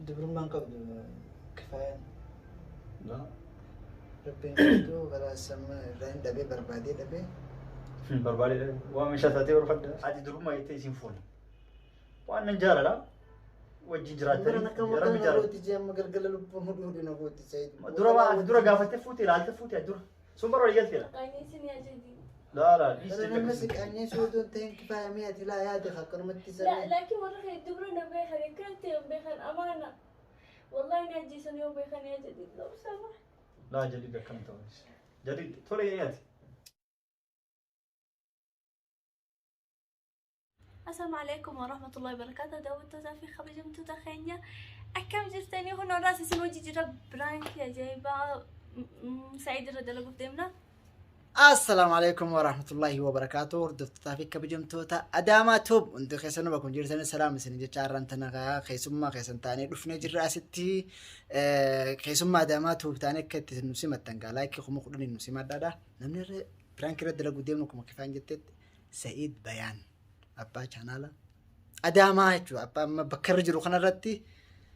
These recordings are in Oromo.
Dubrummaan qabdu Kifaayaan. Laa. Rabbiin qabdu kalaas amma irraa hin dhabee barbaadee dhabee. Barbaadee dhabee waan meeshaa taatee barbaadda. Ati durummaa jettee isin fuune. Waan nan jaalala wajjin jiraattanii Bara akkam rabbi akkana jaalala. gooti jee amma galgala lubbuun hudhu hudhu na gooti Said. Dura waan ati dura gaafattee fuute ilaalte fuute ati dura. Sun bara walii galteedha. Qaanyeessin yaa jadid. Laa laa dhiisi Bara jecha nama si akkasii. qaanyeessuu otoo hin ta'in Kifaaya mee ati laa yaade akkanumatti La saree. laakiin warra kee dubra na beekan akkanatti hin beekan amaana. Wallahi ni ajjeesan yoo beekan yaa jadid law sama. Laa jadid akkam ta'u. Jadid tole jedhee ati. Assalaamu alaikum warahmatullahi wabarakatuh. Daawwattoota fi kabajamtoota keenya akkam jirtanii kun har'aas isin hojii jira biraankii ajaa'ibaa Sa'iid irra dalaguuf deemna. Assalaamu alaikum warahmatullahi wabarakatuh. Hordoftootaa fi kabajamtoota Adaamaa Tube hundi keessanuu bakkuma jirtanii salaam isin jecha har'aan tana keessummaa keessan taanee dhufnee jirra asitti keessummaa Adaamaa Tube taanee akka itti nu simattan gaa laayikii 10,000 nu simadhaadha. Namni irra piraankii irra dalaguu deemnu akkuma kifaan jettetti Sa'iid Bayaan abbaa chaanaala Adaamaa jechuudha. Abbaa amma bakka irra jiru kanarratti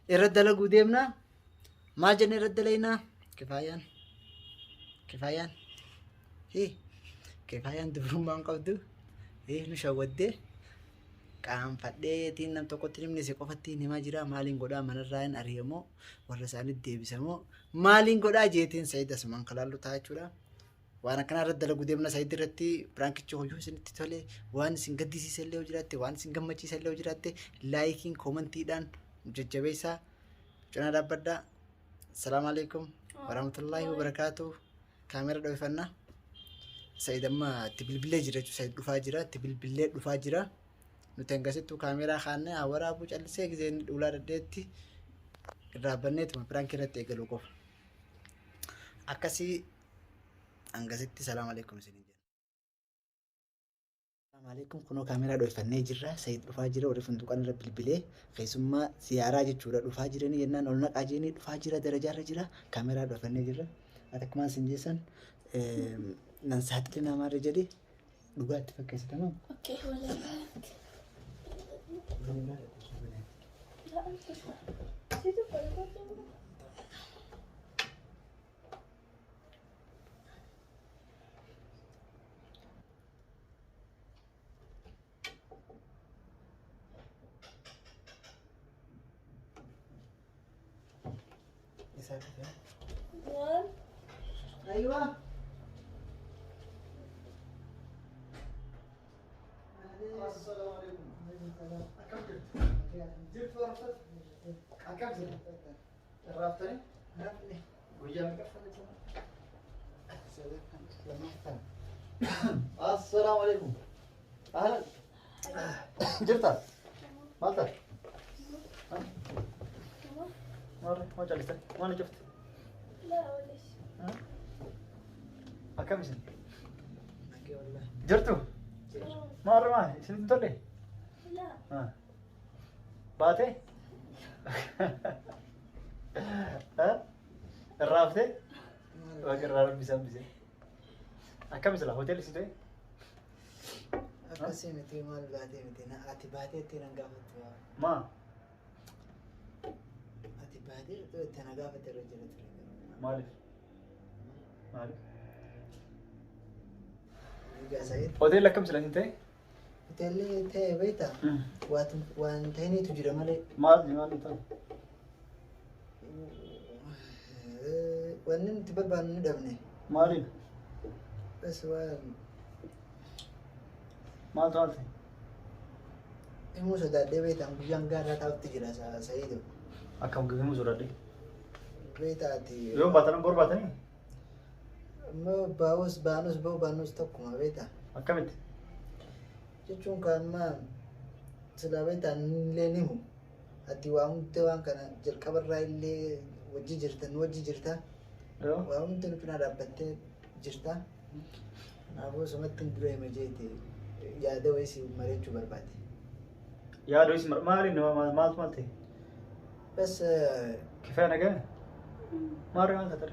irra dalaguu deemna. Maal jennee irra dalaynaa? Kifaayaan. Kifaayaan. Hii. Kifaayaan dubrummaa hin qabdu. Hii nu shawwaddee. Qaanfadheetiin nam tokkotti himne si qofatti himaa jira. Maaliin godhaa manarraa hin ari'amoo warra isaanitti deebisamoo maaliin godhaa jeetiin Sa'iid asumaan kalaallu ta'a jechuudha. Waan akkanaa irratti dalaguu deemna Sa'iid irratti piraankichi hoyyuu isinitti tole waan isin gaddisiisa illee yoo jiraatte waan isin gammachiisa illee yoo jiraatte laayikiin koomantiidhaan jajjabeessaa cinaa dhaabbadhaa. Assalaamu alaikum warahmatullaahi wabarakaatu. Kaamera dhoofannaa. Sa'iid amma itti bilbilee jira jechuudha. Sa'iid dhufaa jira itti bilbilee dhufaa jira. Nuti hangasittuu kaameeraa kaannee haa waraabuu callisee gisee inni dhuulaa daddeetti irraa banneetuma piraankii irratti eegaluu qofa. Akkasii hangasitti salaam alaikum isiniin jenna. Salaam alaikum kunoo kaameeraa dhoofannee jirra. Sa'iid dhufaa jira warri funduqaan irra bilbilee keessummaa ziyaaraa jechuudha dhufaa jiranii jennaan ol naqaa jiranii dhufaa jira darajaarra jira kaameeraa dhoofannee jirra. Ati akkumaan isin jeessan nan saaxilii namaarra jedhi dhugaa itti fakkeessitamoo? Okay, wallahi. One. Aywa. Assalaamu alaikum. Akkam jirtu? Jirtu warafat? Akkam jirtu? Irraaftanii? Guyyaa meeqaffaa jechuudha? Assalaamu alaikum. Ahlan. Jirta? Maal taate? Maal maal callistani? Maal cufte? La walish. Akkam isin? Jirtu? Maal maal isin hin tolle? La. Baatee? Irraaftee? Waaqa irraa rabbi isaan bisee. Akkam sila hoteelli si ta'e? Akkasii miti maal baatee miti na ati baatee itti nan gaafattu. Maa? Ati baatee itti na gaafatte irra jira ture. Maaliif? Maaliif? Egaa Sa'iid Hoteelli akkam sila hin ta'e? hoteelli ta'e beektaa waan ta'iniitu jira malee Maal maal ta'u? Wanni nuti barbaannu ni dhabne. Maaliin? Bas waan Maaltu maal ta'e? Himuu sodaadhee beektaan guyyaan gaarraa taa'utti jira Sa'iido. Akkam himuu sodaadhee? Beektaa ati. Yoo baatan bor baatanii? Amma baa'us baanus ba'u baanus tokkuma beektaa. Akkamitti? Jechuun kan amma silaa beektaan illee ni himu. Ati waa hunda waan kana jalqabarraa illee wajji jirta nu wajji jirta. Yoo? Waa hunda nu cinaa dhaabbattee jirta. Kanaafuu sumatti hin dura hima jeeti yaada wayii si mari'achuu barbaade. Yaadoo isin maaliin maal maaltu maal ta'e? Bas Kifaya nagaa? Maal maal taate?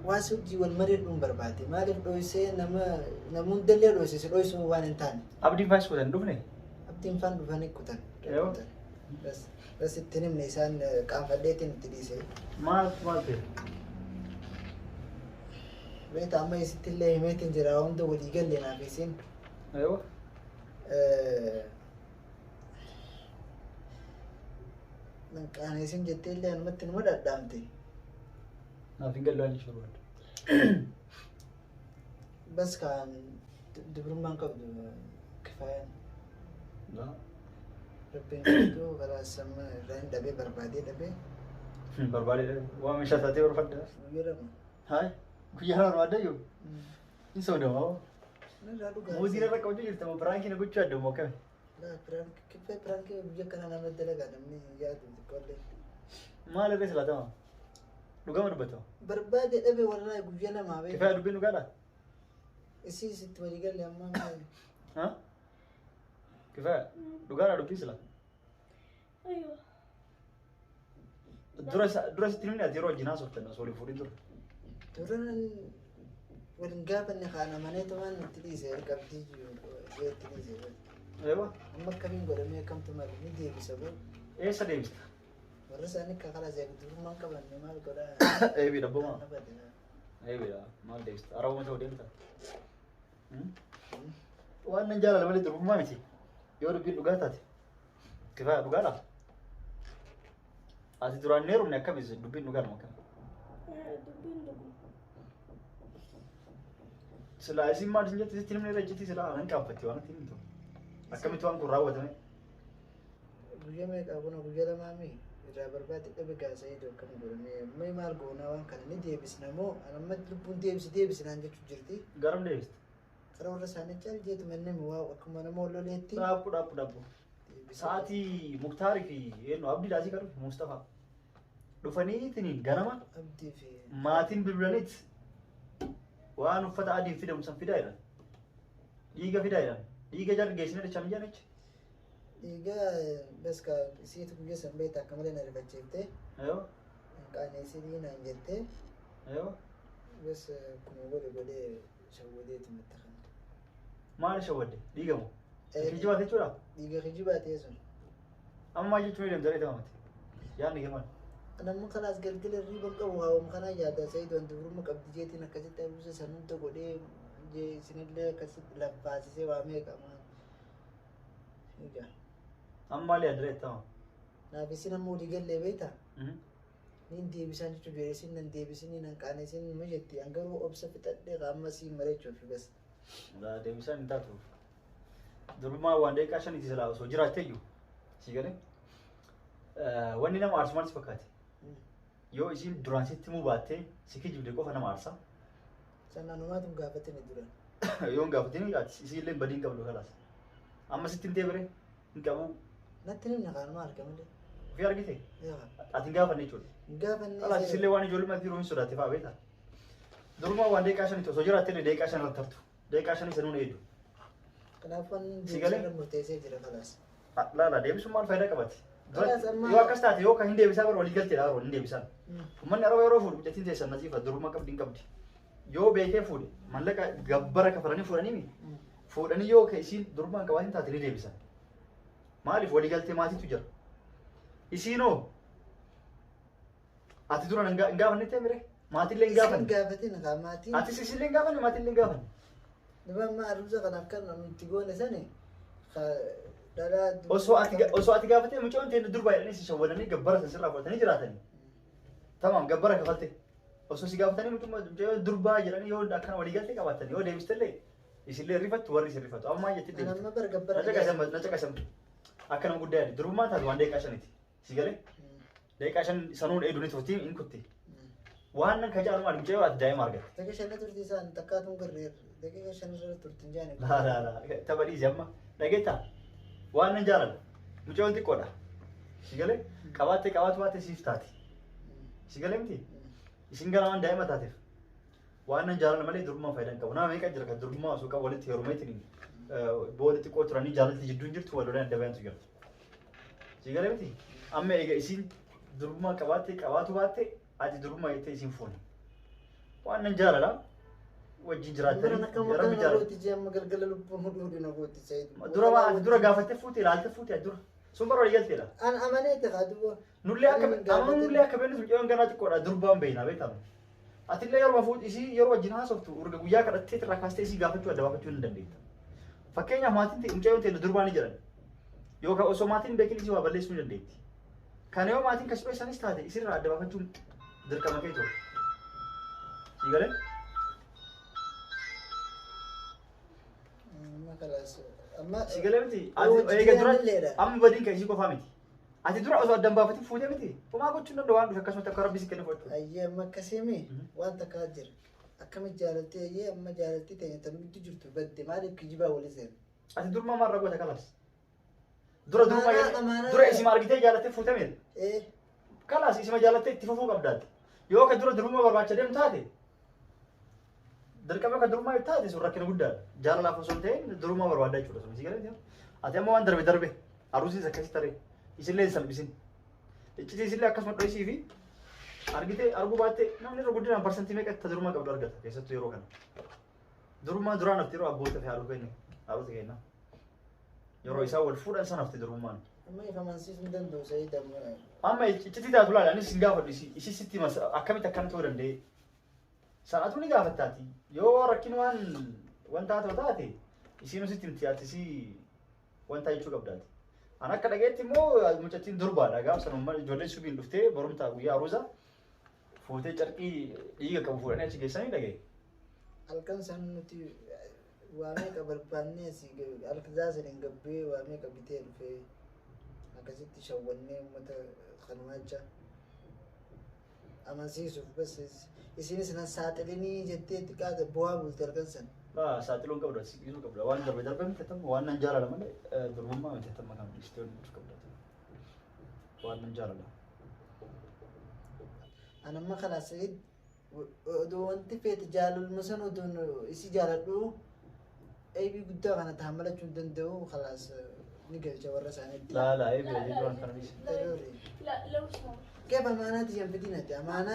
Waan si wajjin wal mari'adhuun barbaade. Maaliif dhoysee nama nama hundallee dhoyse si dhoysuu waan hin taane. Abdiin faayis kutan dhufne? Abdiin faan dhufanii kutan. Yoo? Bas bas ittiin himne isaan qaanfadheetiin itti dhiise. Maal maal ta'e? Beektaa amma isitti illee himeetiin jira hunda walii galle naaf isin. Aywa. Nan qaaneessin jettee illee anumatti numa dhadhaamte. Naaf hin galle waan jechuu barbaadde. Bas kaan dubrummaan qabdu kifaayaan. Rabbiin qabdu kalaas amma irraa hin dhabee barbaadee dhabee. Barbaadee waan meeshaa taatee barbaadda. Guyyaa lama. Haay. Guyyaa lama barbaadda iyyuu. Hin sodamaa. Narraa dhugaa. Muuzii irra qabachuu jirta moo piraankii na gochuu adda moo akkami? Laa piraank kiffee piraankii guyyaa kana nama dalagaa namni hin yaadu xiqqoollee. Maal irra silaatama? Dhugama dubbatama. Barbaade dhabe wallahi guyyaa lamaa beeku. Kifaya dubbiin dhugaadha? Isii sitti walii galle amma. Ha? Kifaya dhugaadha dubbiin sila? Aywa. Dura dura sitti himni ati yeroo wajjin haasoftan osoo waliin fuudhin dura. Dura waliin gaafanne kaan amanee tumaan itti dhiise qabdii itti dhiise. Eewa. Amma akkamiin godhamee akkamtu malu ni deebisa boo. Eessa deebista? Warra isaanii akka karaa seeku durummaan qabanne maal godhaa? Eebiidha bomaa. Eebiidha maal deebista? Arabuma ta'uu deemta. Waan nan jaalala malee durbummaa miti. Yoo dubbiin dhugaa taate. Kifaya dhugaadha. Ati duraan hin heerumne akkamis dubbiin dhugaadha akkam? Dubbiin dhuguma. Silaa isin maal isin jette sitti himne irra ejjetti silaa nan qaanfatti waan itti himtu. Akkamitti waan kun raawwatame? Guyyaa meeqa kuna guyyaa lamaa mi irraa barbaade dhabe gaasa eedoo akkam godhamee mee maal goonaa waan kana ni deebisna moo amma lubbuun deebisi deebisi naan jechuu jirti. Garam deebista? Karaa warra isaanii cal jeetu manneen waa akkuma nama wal loleetti. Dhaabbu dhaabbu dhaabbu. Sa'aatii Muktaarii fi eenyu Abdii Daasii kan dhufe Mustafaa. Dhufaniitiin ganama Abdii fi maatiin bilbilaniit waan uffata adiin fidamu san fidaa jedhan. Dhiiga fidaa jedhan. Dhiiga jarri geessine dachaan hin jecha. Dhiiga beska isiitu guyyaa san beekta akka malee na rifachiifte. Ayoo. Qaaneessi naan jettee. Ayoo. Bas akkuma godhe godhee shawwadeetu natti kan. Maal shawwadde? Dhiiga moo? Kijibaa jechuudha? Dhiiga kijibaa ta'e sun. Amma maal jechuun deemta reeta mamati? Yaadni kee maal? Namni kanaas galgala hirriiba hin qabu haawam kanaa yaada Sa'iid wanti duruma qabdi jeetiin akkasitti aruusa san hunda godhee isinillee akkasitti laffaasisee waa meeqa maal. Egaa. Amma maal yaadda reeta mama? Naaf isin amma walii gallee beektaa? Niin deebisaan jechuun jira isin nan deebisinii nan qaanesin ma jetti an garuu obsa fixadhee amma siin mareechuuf bas. Deebisaan hin taatu. Durbummaa waan daqiiqaa shaniiti silaa osoo jiraatte iyyuu si galee. Wanni nama aarsu maal si fakkaate? Yoo isiin duraan sitti himuu baattee si kijibde qofa nama aarsa. Sanaan homaatu hin gaafatini duran. Yoo hin gaafatini ati isiillee badii hin qabdu kalaas. Amma sitti hin teebire hin qabu. Natti himne kaanuma arga malee. Ofii argite? Ati hin gaafanne jechuudha. Hin gaafanne. Kalaas isillee waan ijoollummaa jiru hin sodaatte fa'aa beektaa. Durumaa waan daqiiqaa shanitti osoo jiraatte illee daqiiqaa shan irratti tartu. Daqiiqaa shanii sanuun eedu. Kanaafuu ani Si galee? deebisee murteessee jira kalaas. Laala deebisuun maal faayidaa qabati? Kalaas amma- Yoo akkas taate yoo kan hin deebisaa bara walii galteedha bara hin deebisaan. Uummanni araba yeroo fuudhu mucattiin teessan naziifa duruma qabdi hin qabdi. Yoo beekee fuudhe mallaqa gabbara kafalanii fuudhanii mi? Fuudhanii yoo ka isiin durumaan qabaatin taate ni deebisan. Maaliif walii galtee maatiitu jira. Isiinoo ati dura hin gaafanne ta'e mire maatiillee hin Isin gaafanne. gaafatin kaa maatiin. Atis isillee hin gaafanne maatiillee hin gaafanne. Duba amma aruusa kanaaf kan nuti goone sani dhalaa Osoo ati gaafatee mucoon ta'e durba jedhanii si shawwadanii gabbara san sirraa fudhatanii jiraatanii. Tamaam gabbara kafalte. Osoo si gaafatanii mucoo durbaa jedhanii yoo akkana walii galtee qabaatan yoo deebistellee isillee rifattu warri isin rifatu. Amma maal jettee Ana deebiste? amma bar gabbara. Na caqasan na caqasan. Akka nama guddaa yaade durummaa taatu waan daqiiqaa shaniiti. Si galee? Daqiiqaa shan sanuun eedu ni turti hin kutti. Waan nan kajaalu maal mucayyoo ati daa'ima argatte. Daqiiqa shan turti isaan takkaatuun garreer daqiiqa shan irra turti hin jaane. Laa laa laa tapha dhiisi amma dhageettaa waan nan jaalala mucayyoon xiqqoodha. Si galee? Qabaattee qabaatu baatte siif taati. Si galee miti? Isin gara waan daa'ima taateef waan nan jaalala malee durbummaa faayidaa hin qabu. Nama meeqa jira kan durbummaa osoo qabu walitti heerumeetiin booda xiqqoo turanii jaalalti jidduun jirtu wal lolaan adda bayantu jira. Si galee miti? Amma eega isiin durbummaa qabaattee qabaatu baatte ati durbummaa jettee isiin fuune. Waan nan jaalala wajjin jiraattanii Bara akka rabbi maqaan jaalala. gootti jee amma galgala lubbuun hudhu hudhu na gootti Sa'iid. Dura ati dura gaafattee fuute ilaalte fuute ati dura. Sun bara walii galteedha. An amaneeti haa duuba. Nullee akka amma nullee akka beeknu mucayyoon ganaa xiqqoodha durbaan beekna beekama. Atillee yeroo fuudh isii yeroo wajjin haasoftu urga guyyaa kadhattee irraa kaastee isii gaafachuu adda baafachuu hin dandeetta. Fakkeenyaaf maatiin ta'e mucayyoon ta'e durbaan ni jedhan. Yookaan osoo maatiin beekin isii waa balleessuu ni dandeetti. Kana yoo maatiin kasbee isanis taate isirraa adda baafachuun dirqama kee ture. Sii galee? Amma kalaas amma. Sii galee miti? Yoo Ati eega dura jijjiiramilleedha. amma badiin kan isii qofaa miti. Ati dura osoo adda hin baafatin fuutee miti. Homaa gochuu hin danda'u waan dhufe akkasumatti akka rabbi si kenne fudhachuu. Ayyee amma akkasiimi Mhm. waan takkaa jira. Akkamitti jaalaltee ayyee amma jaalaltii ta'e tan giddu jirtu badde maaliif kijibaa walii seena? Ati durmaa maal raawwata kalaas? Dura durmaa Amaanaa- amaanaa- dura isima argitee jaalattee fuutee miti. Ee Kalaas isima jaalattee itti fufuu qabdaati. Yoo akka dura durummaa barbaacha deemu taate dirqama akka durummaa taate sun rakkina guddaadha. Jaalalaaf osoo hin ta'in durummaa barbaaddaa jechuudha sun. Si galee ati amma waan darbe darbe aruusiis akkasii taree isillee hin salphisin. Iccitii isillee akkasuma dho'isii fi argitee arguu baattee namni irra guddinaan parsantii meeqa itti durummaa qabdu argata keessattuu yeroo kana. Durummaa duraan hafte yeroo abboota fi haadhota kenna haadhota kenna. Yeroo isaan wal fuudhan sana hafte durummaan. Amma if amansiisuu hin danda'u Sa'iid amma. Amma iccitii taatu laala anis hin gaafadhu isi isi sitti hima akkamitti akkana ta'uu danda'e. Sanatu ni gaafattaati. Yoo rakkin waan wanta ta'u taate isiin sitti himti ati isii wanta jechuu qabdaati. An akka dhageetti immoo mucattiin durbaadha gaaf sana ijoolleen subiin dhuftee borumtaa guyyaa aruuza fuutee carqii dhiiga qabu fuudhanii achi geessanii dhagaye. Halkan san nuti waa meeqa barbaannee asii alkizaa saniin gabbee waa meeqa bitee dhufee akkasitti shawwannee uummata kanumaa jecha amansiisuuf bas isinis nan saaxilinii jettee xiqqaate bu'aa bulte halkan san. Laa saaxiluun qabdu asii dhiisuu qabda waan darbe darbe miti ta'u waan nan jaalala malee durbummaa miti ta'u kan dhiistee hojjechuu qabda. Waan nan jaalala. An amma kana Sa'iid odoo wanti feete jaalaluma san odoon isi jaaladhu eebii guddaa kana tahammalachuu hin danda'u kalaas ni galcha warra isaaniitti. Laa laa eebii jedhu waan kana dhiisi. لا لو سمحت. كيف أماناتي ينفدينتي أمانة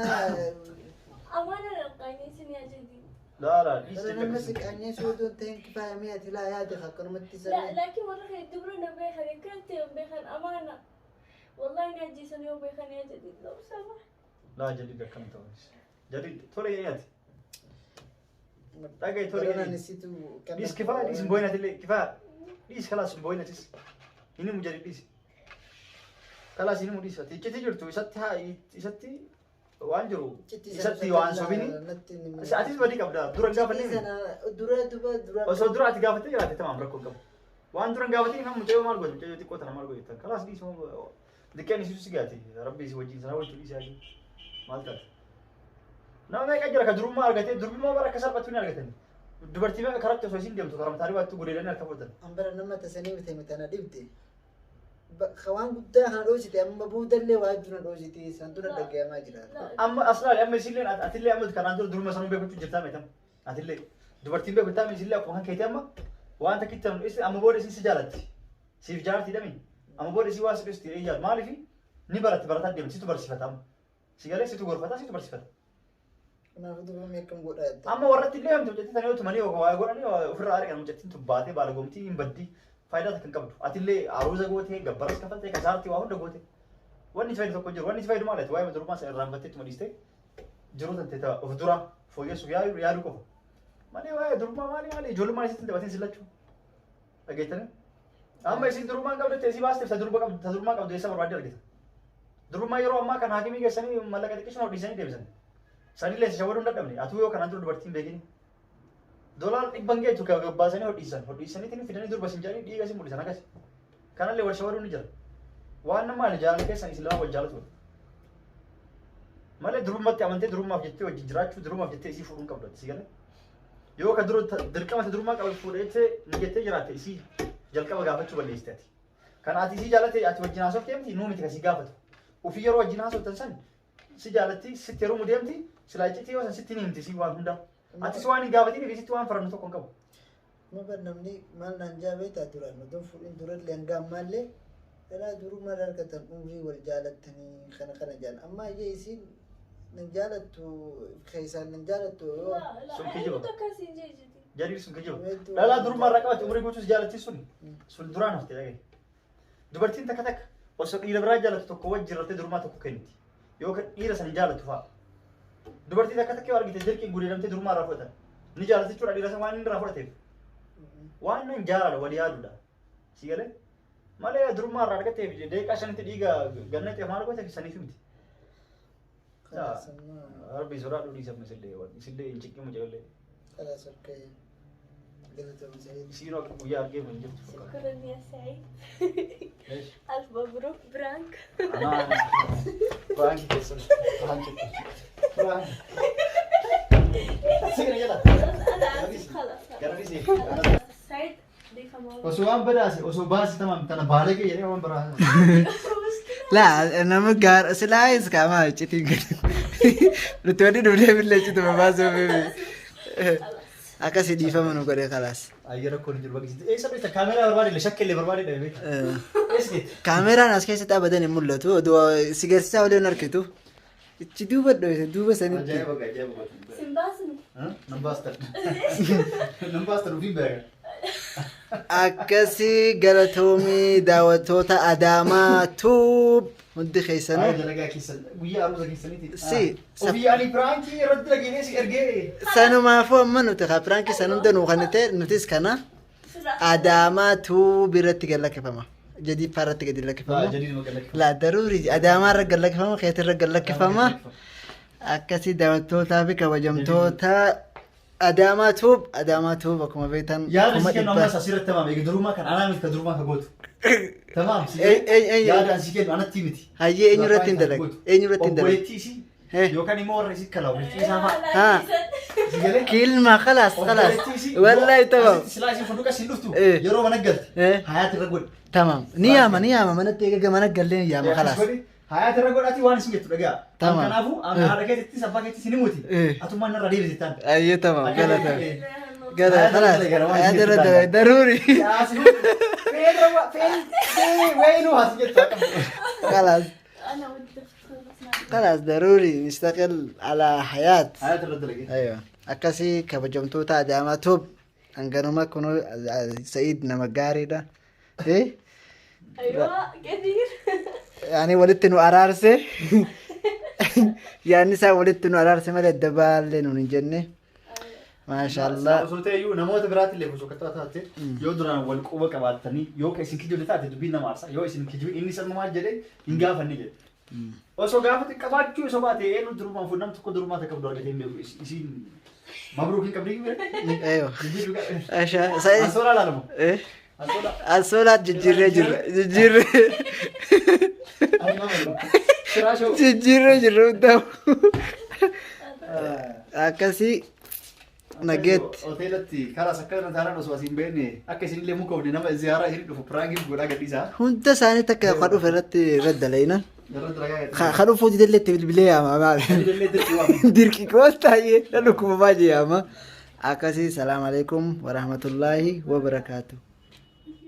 أمانة للقاني يا جدي. Laa laa dhiisi أنا نمسك أني سودون تين كفاية مئة لا يا دخل كنا لا متسألين. لكن مرة يدبرنا بيخن كنت يوم بيخن أمانة والله نجي سنة يوم بيخن يا جديد لو سمحت. Laa jadiid akkana ta'u jadiid tole yaati. Dhagaye tole أنا yaati. نسيت كم Dhiis kifaa dhiis hin booyinati illee kifaa dhiis kalaas hin booyinatis inni mu jadiid dhiisi. Kalaas inni mu dhiisi ati iccitii jirtu isatti haa isatti waan jiru isatti waan sobini atis badii qabda dura hin gaafannee miti. dura duba dura Osoo dura ati gaafattee jiraatte tamaam rakkoo hin qabu. Waan dura hin gaafatin kan mucayyoo maal goote mucayyoo xiqqoo tana maal goote kalaas dhiisi diqqeen isiisu si gaate rabbi si wajjin sana wajjin dhiisi ati maal taate. Nama meeqa jira ka durummaa argatee durbummaa bara akka salphatu ni argatani. Dubartii meeqa karatti osoo isiin deemtu karaa mataarii baattu gudeedanii harka fudhatan. Ambara nama tasanii mite mitana dhibde waan guddaa kana dhoosite amma boodallee waa hedduu na dhoosite san dura dhagayamaa jira. Amma as laali amma isillee atillee amma kanaan dura duruma sanuu beekutu jirtaa meetam atillee dubartiin beeku taa'ame isillee akkuma kan keetii amma waan takkitti amma isin amma booda isin si jaalatti siif jaalatti dhami amma booda isin waan si dhiistu jedhee yaadu maaliif ni baratti barataa deemti situ barsiifata amma si galee situ gorfata situ barsiifata. Kanaafuu duba meeqam godhaa jetta. Amma warratti illee hamtu mucattii tana yoo tumanii waa godhanii ofirraa ari'an mucattiin tun baatee baala goomtii hin baddi faayidaa takka hin qabdu atillee aruuza gootee gabbaras kafaltee kasaartii waa hunda goote. Wanni si fayyadu tokko hin jiru wanni si fayyadu maal waa'ee durummaa sana irraanfattee ittuma dhiistee jiruu tante ta'a of dura fooyyessuuf yaaduu yaaduu qofa. Malee waa'ee durummaa maali maali ijoollummaan isitti hin taphatin sillachuu. Dhageettanii? Amma isin durummaa hin qabdu isii baasteef ta durba qabdu ta durummaa qabdu eessa barbaaddee argita. Durummaa yeroo ammaa kan haakimii geessanii mallaqa xiqqisuma dhiisanii deebisan. Sanillee si shawwaduu hin dadhabne atuu yoo kanaan dura dubartiin beekini. Doolaara dhibban geetu gabbaasanii hodhiisan hodhiisaniitiin fidanii durba sin jedhanii dhiiga sin mul'isan akkas. Kanallee wal shawwaduun ni jira. Waan nama ani jaalala keessan isin lama wal jaalatu. Malee durummatti amantee durummaaf jettee wajjin jiraachuu durummaaf jettee isii fuudhuu hin qabdu ati si galee. Yoo ka dura dirqama ta durummaa qabu fuudhee ni jettee jiraatte isii jalqaba gaafachuu balleessite ati. Kana ati isii jaalatte ati wajjin haasoftee miti nuu miti ka si gaafatu. Ofii yeroo wajjin haasoftan san si jaalatti sitti yeroo deemti silaa iccitii yoo san sitti ni himti isii waan hunda. Atis waan hin gaafatiniif isitti waan farannu tokko hin qabu. Ma bar namni maal naan jaa beektaa duraan odoo fuudhin durallee hanga ammaallee dhalaa durummaa argatan umrii wal jaalattanii kana kana jaalan amma iyyee isiin nan jaalattu keessaan nan jaalattu yoo لا لا سم كجبة. أنت كاسين جاي جدي. Jadiir sun kijiba. Hedduu Dhalaa durummaa irraa qabate umurii guutuu si jaalatti sun sun duraan hafte dhagaye. Dubartiin takka takka osoo dhiira biraa jaalatu tokko wajjin raftee durummaa tokko kenniti. Yookaan dhiira san jaalatu fa'a. Dubartii takka takka yoo argite dirqiin gudeedamtee durummaa irraa fudhatan. Ni jaalati jechuudha dhiira san waan inni irraa fudhateef. Waan nan jaalala walii yaaduudha. Si galee? Malee durummaa irraa argatteef daqiiqaa shanitti dhiiga ganna maal gooteef saniif miti. خلاص ما Rabbi sodaadhu dhiisa amma isillee isillee hin ciqqii mucayyollee. خلاص okay. قلت سعيد. Isiinoo akka guyyaa argee hin jirtu fakkaata. شكرا يا سعيد. ألف مبروك prank. Prank keessan. Prank. Prank. Sigina jala. خلاص أنا آسف خلاص. Gara خلاص سعيد ضيفة موضوع. Osoo waan badaase osoo baase tamam tana baalee kee jedhee waan biraa. Laa nama gaar silaayis kaamaa iccitiin gadi. Nuti wanni dhufnee billee iccituma baasuu akkasii dhiifama nu godhe kalaas. Ayya rakkoon hin jiru bakki. Eessa beekta kaameraa barbaade illee shakka illee barbaade dhabe beekta. Eessa geette? Kaameraan as keessatti abadan hin mul'atu. Oduu si garsiisaa olee hin argitu. Ichi duuba dhoyse duuba sanitti. Ajaa'iba ajaa'iba. سمباسن. Nan baastan. Nan baastan ofiin beekan. Akkasii galatoomii daawwattoota Adaamaa Tube hundi keessanuu. Dalagaa keessan guyyaa aruusa keessaniiti. Si. Ofii ani prankii irratti dhageenyee si ergee. Sanumaafuu amma nuti kaa prankii san hunda nuu kan ta'e nutis kana Adaamaa Tube irratti gad lakkifama. Jadiiffaa irratti gadi lakkifama. Jadiiduma gad lakkifama. Laa daruuri Adaamaa irra gad lakkifama keetii irra gad lakkifama. Akkasii daawwattootaa fi kabajamtoota Adaamaa Tube, Adaamaa Tube akkuma beektan Yaada kuma si kennu dhibba. ammas asirratti tamaam eegi durumaa kan anaa miti ka durumaa ka gootu. Tamaam si Ey. yaada si kennu anatti miti. Hayyee eenyu irratti hin dalagu? Eenyu irratti hin dalagu? Obboleettii isii yookaan immoo warra isii kalaa obboleettii isaa fa'a. ها Si galee? كلمة خلاص خلاص Obboleettii isii والله تمام. Asitti silaa isiin funduqa siin dhuftu yeroo mana galte hayaati irra godhi. تمام نيامة نيامة من التيجا من قال ياما خلاص. Hayaati irra godhaati waan isin jettu dhagaa. Tamam. Kanaafuu haadha keessattis abbaa keessattis ni muti. Atummaan narra deebite taan. ايوه تمام قال تمام قال هذا خلاص اللي قال، هذا رد ضروري. Wayinuu haasi jettu akka. خلاص. أنا ودي أدخل بس ما أقدر. خلاص ضروري نشتغل على حياة. Hayaati irra dalage. ايوه akkasii kabajamtoota Adaamaa Tube hanganuma kun Sa'iid nama gaariidha. Eh? أيوة كثير. Yani walitti nu araarse yaadni isaa walitti nu araarse malee adda baallee nuun hin jenne. Maashaallah. Osoo ta'e iyyuu namoota biraatti illee osoo kattaa taate yoo duraan wal quba qabaattanii yoo ka isin kijibne taate dubbiin nama aarsa yoo isin kijibin inni sama maal jedhee hin gaafanne jedhe. Osoo gaafate qabaachuu osoo baate eenyu durumaan fuudh nam tokko durumaa takka qabdu argatee hin beeku isiin mabruuk hin qabdii bire. Eeyo. Dubbii dhugaa. Asha Sa'iid. Ansoolaa laalamu. Eh? Ansoolaa. Ansoolaa jijjiirree jirra. Jijjiirree. Ani nama Firaashoo. Jijjiirree jirra hundaa'u. Akkasii nageetti. Hoteelatti karaa sakkana taanaan osoo asiin beekne akka isinillee muka ofne nama ziyaaraa isin dhufu prankiif godhaa gadhiisaa. Hunda isaanii takka ka dhufe irratti irra dalayna. Irra dalagaa gadhiisaa. Ka dhufu didallee itti bilbilee yaama maali? Didallee dirqii waama. Dirqii koostaayyee na dhukkuba baay'ee yaama. Akkasii salaam alaikum warahmatullaahi wabarakaatu.